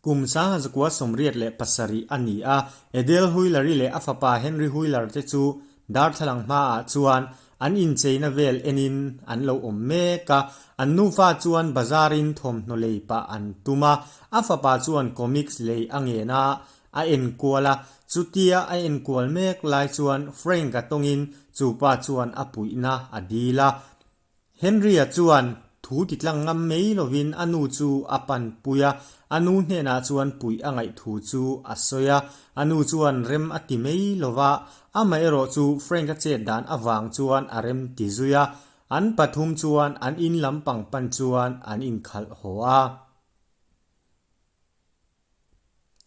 Kum 1987 a ni a, Edel Wheeler-i leh a fapa Henry Wheeler te chu darthlalang hmaah chuan an incheina vel enin an lo awm mek a. An nufa chuan bazarin thawmhnaw lei pah an tum a, a fapa chuan comics lei a ngen a, a enkual a. Chutia a enkual mek lai chuan Frank-a tawngin chu pa chuan a puihna a dil a. Henry-a chuan thu titlang ngam mai lovin a nu chu a panpui a, a nu hnenah chuan puih a ngaih thu chu a sawi a. A nu chuan rem a ti mai lo va, amaherawh chu Frank-a chet dan avang chuan a rem ti zui a. An pathum chuan an in lampang pan chuan an inkhalh haw a.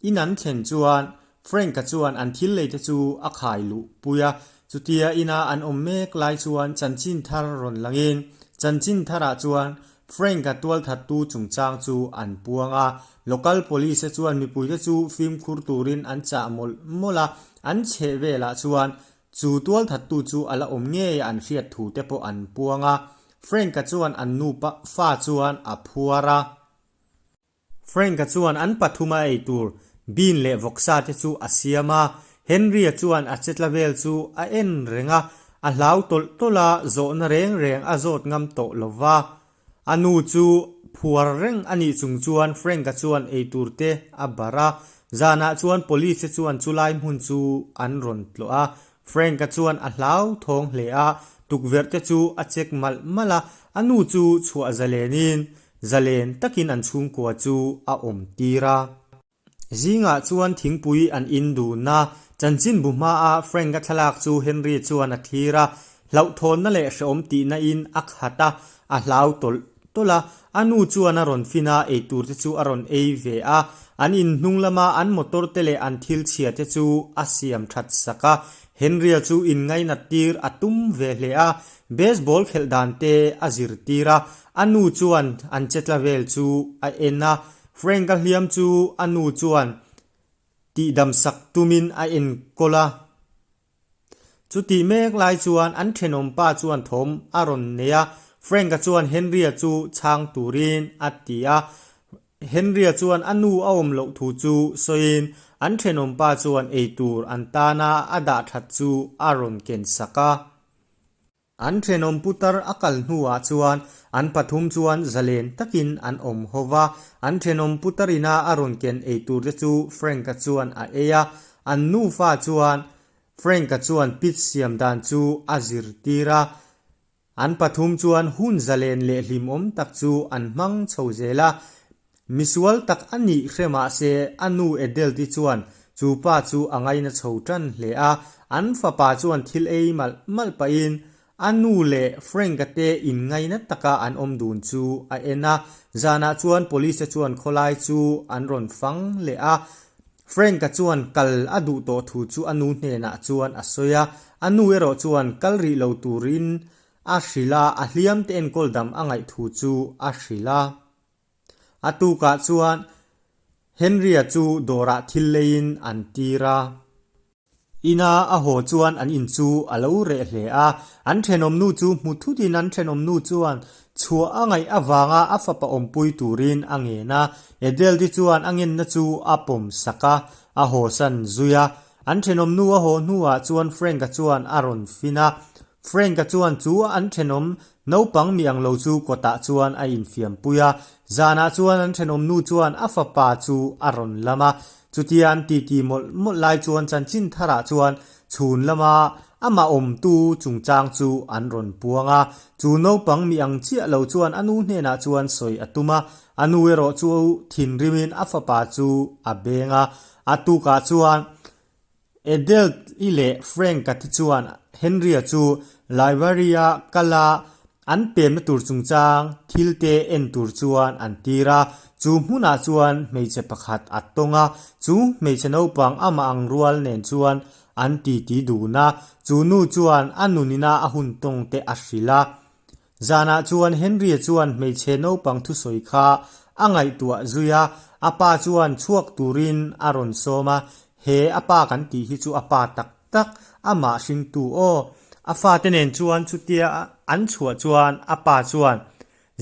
In an thlen chuan Frank-a chuan an thil leite chu a khai luh pui a, chutia ina an awm mek lai chuan chanchin thar rawn langin chanchin tharah chuan Frank-a tualthattu chungchang chu an puang a. Local police-te chuan mipuite chu fimkhur turin an chah mawlh mawlh a, an chheh velah chuan chu tualthattu chu a la awm ngei an hriat thu te pawh an puang a. Frank-a chuan an nupa fa chuan a phuar a. Frank-a chuan an pathuma ei tur bean leh vawksa te chu a siam a, Henry-a chuan a chetla vel chu a en reng a, a hlau tawlh tawlh a, zawhna reng reng a zawt ngam tawh lo va. A nu chu phuar reng a nih chung chuan Frank-a chuan ei tur te a barh a, zanah chuan police te chuan chulai hmun chu an rawn tlawh a, Frank-a chuan a hlau thawng hle a, tukverh te chu a check malh malh a, a nu chu chhuah zalenin Zalen takin an chhungkua chu a awm tir a. Zingah chuan thingpui an in dun a, chanchinbu hmaa Frank-a thlalak chu Henry chuan a thlir a, hlauhthawnna leh hrehawm tihna in a khat a, a hlau tawlh tawlh a. A nu chuan a rawn fin a, eitur te chu a rawn ei ve a. An in hnung lama an motor te leh an thil chhia te chu a siam that sak a. Henry-a chu in ngainat tir a tum ve hle a, baseball khelh dan te a zirtir a, A nu chuan an chetla vel chu a en a, Frank-a hliam chu a nu chuan tihdam sak tumin a enkawl a. Chutih mek lai chuan an thenawm pa chuan thawm a rawn nei a, Frank-a chuan Henry-a chu chhang turin a ti a. Henry-a chuan a nu a awm loh thu chu sawiin an thenawm pa chuan eitur an tana a dah that chu a rawn ken sak a. An thenawm putar a kal hnuah chuan an pathum chuan zalen takin an awm ho va, an thenawm putar ina a rawn ken ei turte chu Frank-a chuan a ei a, an nufa chuan Frank-a chuan pitch siam dan chu a zirtir a. An pathum chuan hun zalen leh hlimawm tak chu an hmang chho zel a, Misual tak a nih hre mah se a nu Edelty chuan chu pa chu a ngaina chho tan hle a, an fapa chuan thil ei malh malh pahin a nu leh Frank-a te inngaina taka an awm dun chu a en a. Zanah chuan police-te chuan khawlai chu an rawn fang leh a, Frank-a chuan kal a duh tawh thu chu a nu hnenah chuan a sawi a, a nu erawh chuan kal rih lo turin a hrilh a, a hliam te enkawl dam a ngaih thu chu a hrilh a. A tukah chuan Henry-a chu dawrah thil leiin an tir a. Ina a haw chuan an in chu a lo reh hle a. An thenawmnu chu hmu thutin an thenawmnu chuan chhuah a ngaih avanga a fapa awmpui turin a ngen a. Edeldi chuan a ngenna chu a pawm sak a, a hawsan zui a. An thenawmnu a haw hnuah chuan Frank-a chuan a rawn fin a. Frank-a chuan chu an thenawm Naupang mi ang lo chu kawtah chuan a infiampui a, zanah chuan an thenawmnu chuan a fapa chu a rawn lam a. Chutia an titi mawlh mawlh lai chuan chanchin tharah chuan chhun lama amah awmtu chungchang chu an rawn puang a. Chu naupang mi ang chiah lo chuan a nu hnenah chuan sawi a tum a, a nu erawh chu thinrimin a fapa chu a beng a. A tukah chuan Edelt-i leh Frank-a te chuan Henry-a chu library-a kal a, an pemna tur chungchang thil te en tur chuan an tir a. Chu hmunah chuan hmeichhe pakhat a tawng a, chu hmeichhe naupang amah ang rual nen chuan an titi dun a. Chu nu chuan a nunina a hun tawng te a hrilh a. Zanah chuan Henry-a chuan hmeichhe naupang thusawi kha a ngaihtuah zui a, a pa chuan chhuak turin a rawn sawm a, He a pa kan tih hi chu a pa tak tak, amah hringtu aw. A fate nen chuan chutia an chhuah chuan a pa chuan.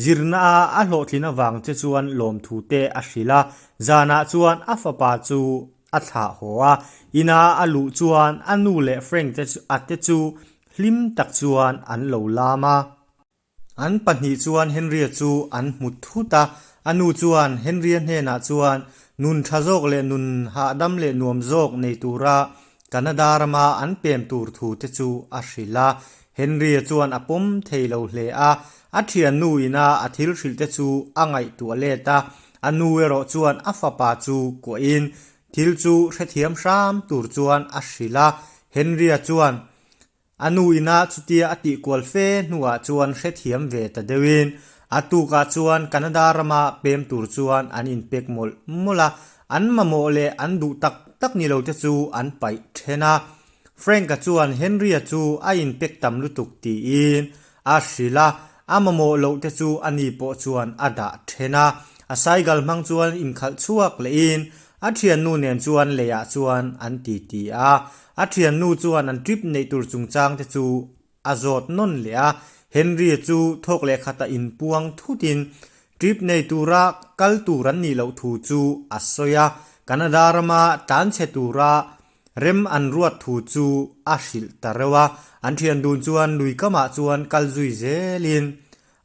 Zirna a a hlawhtlin avang che chuan lawmthu te a hrilh a, zanah chuan a fapa chu a thlah haw a. Ina a luh chuan a nu leh Frank te a te chu hlim tak chuan an lo lam a. An pahnih chuan Henry-a chu an hmu thut a, a nu chuan Henry-a hnenah chuan nun tha zawk leh nun hahdam leh nuam zawk nei tura Canada rama an pem tur thu te chu a hrilh a. Henry-a chuan a pawm thei lo hle a, a thiannu ina a thil hrilh te chu a ngaihtuah let a, a nu erawh chuan a fapa chu kuahin thil chu hrethiam hram tur chuan a hrilh a. Henry-a chuan A nu ina chutia a tih kual fe hnuah chuan hrethiam ve ta deuhin a tukah chuan Canada rama pem tur chuan an inpek mawlh mawlh a, an mamawh leh an duh tak tak ni lo te chu an paih then a. Frank-a chuan Henry-a chu a inpek tam lutuk tiin a hrilh a, a mamawh loh te chu a ni pawh chuan a dah then a. A cycle hmang chuan inkhalh chhuak lehin a thiannu nen chuan leiah chuan an titi a. A thiannu chuan an trip neih tur chungchang te chu a zawt nawn leh a, Henry-a chu thawk leh khata inpuang thutin trip nei tura kal tur an nih loh thu chu a sawi a, Canada rama tlanchhe tura rem an ruat thu chu a hrilh ta reuh a, an thian dun chuan lui kamah chuan kal zui zelin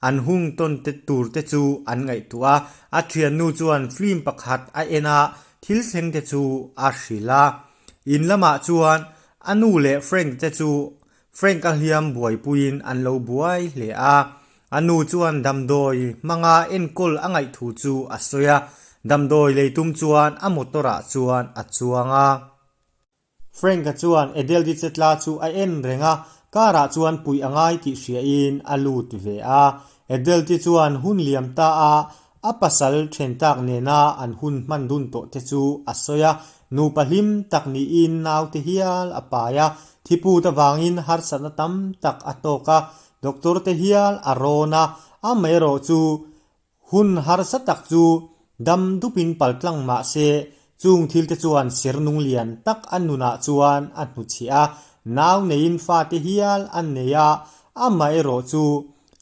an hung tawn te tur te chu an ngaihtuah a, a thiannu chuan film pakhat a en a, thil thleng te chu a hrilh a. In lamah chuan a nu leh Frank te chu Frank a hliam buaipuiin an lo buai hle a, a nu chuan damdawi hmanga enkawl a ngaih thu chu a sawi a, damdawi lei tum chuan a motor ah chuan a chuang a. Frank-a chuan Edeldi chetla chu a en reng a, car-ah chuan puih a ngai tih hriain a lut ve a. Edeldi chuan hun liam ta a, a pasal then tak nena an hun hman dun tawh te chu a sawi a. Nupa hlim tak niin naute hial a pai a, thiput avangin harsatna tam tak a tawk a, doctor te hial a rawn a, amaherawh chu Hun harsa tak chu dam dupin paltlang mah se, chung thil te chuan ser nung lian tak a nunah chuan a hnuchhiah a, nau neiin fate hial an nei a, amaherawh chu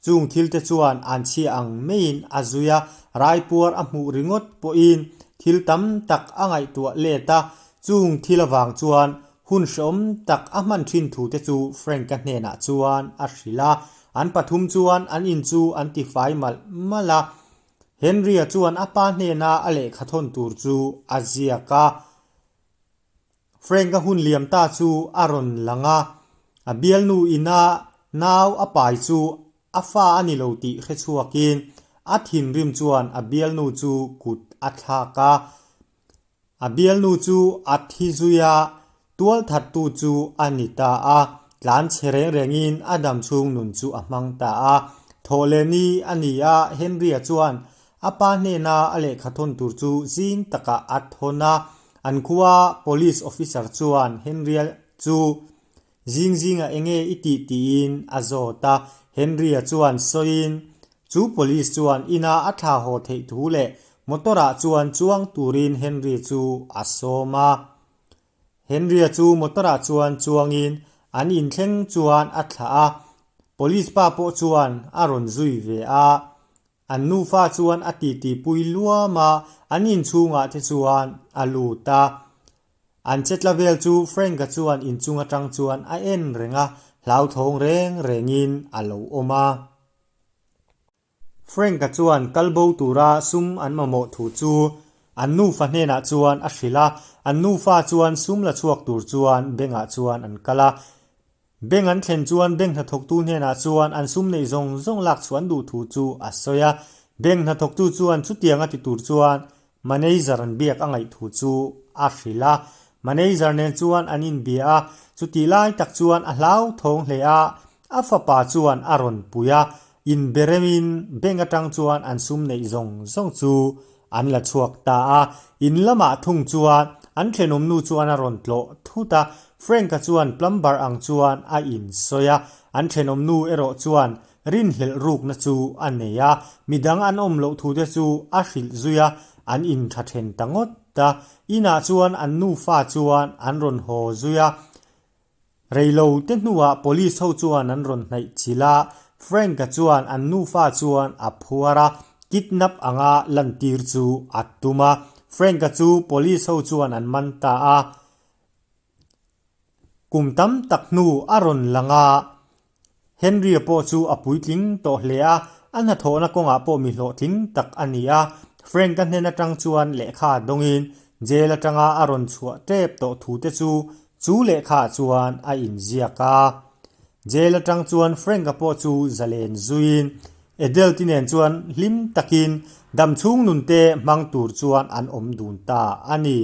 chung thil te chuan an chhia ang maiin a zui a, raipuar a hmuh ringawt pawhin thil tam tak a ngaihtuah let a, chung thil avang chuan Hun hrehawm tak a hman thin thu te chu Frank-a hnenah chuan a hrilh a, an pathum chuan an in chu an ti fai malh malh a. Henry-a chuan a pa hnena a lehkha thawn tur chu a ziak a. Frank-a hun liam ta chu a rawn lang a, a bialnu ina nau a pai chu a fa a ni lo tih hre chhuakin a thinrim chuan a bialnu chu kut a thlak a. A bialnu chu a thi zui a, tualthattu chu a ni ta a, tlan chhe reng rengin a dam chhung nun chu a hmang ta a. Thawh leh ni a ni a, Henry-a chuan a pa hnena a lehkha thawn tur chu zing takah a thawn a. An khua police officer chuan Henry-a chu Zing zingah enge i tih tiin a zawt a, Henry-a chuan sawiin, Chu police chuan ina a thla haw theih thu leh motor-ah chuan chuang turin Henry chu a sawm a. Henry-a chu motor-ah chuan chuangin an inthleng chuan a thlah a, police pa pawh chuan a rawn zui ve a. An nufa chuan a titi pui luam a, an inchhungah te chuan a lut a. An chetla vel chu Frank-a chuan inchung atang chuan a en reng a, hlauthawng reng rengin a lo awm a. Frank-a chuan kal bo tura sum an mamawh thu chu an nufa hnenah chuan a hrilh a, an nufa chuan sum la chhuak tur chuan bank-ah chuan an kal a. Bank an thlen chuan bank hnathawktu hnenah chuan an sum neih zawng zawng lak chhuah an duh thu chu a sawi a. Bank hnathawktu chuan chutiang a ti tur chuan manager an biak a ngaih thu chu a hrilh a. Manager nen chuan an inbia a, chutih lai tak chuan a hlauthawng hle a, a fapa chuan a rawn pui a, inberemin bank atang chuan an sum neih zawng zawng chu An la chhuak ta a, in lamah thung chuan an thenawmnu chuan a rawn tlawh thut a, Frank-a chuan plumber ang chuan a insawi a, an thenawmnu erawh chuan rinhlelh rukna chu a nei a, midang an awm loh thute chu a hrilh zui a, an intha then ta ngawt a, inah chuan an nufa chuan an rawn haw zui a. Reilo te hnuah police ho chuan an rawn hnaih chilh a, Frank-a chuan an nufa chuan a phuar a, kidnap anga lantir chu a tum a. Frank-a chu police ho chuan an man ta a. Kum tam tak hnu a rawn lang a, Henry-a pawh chu a puitling tawh hle a, a hnathawhna kawngah pawh mi hlawhtling tak a ni a. Frank-a hnen atang chuan lehkha dawngin jail atanga a rawn chhuah tep tawh thu te chu chu lehkhaah chuan a inziak a. Jail atang chuan Frank-a pawh chu zalen zuiin Adele-te nen chuan hlim takin damchhung nunte hmang tur chuan an awm dun ta a ni.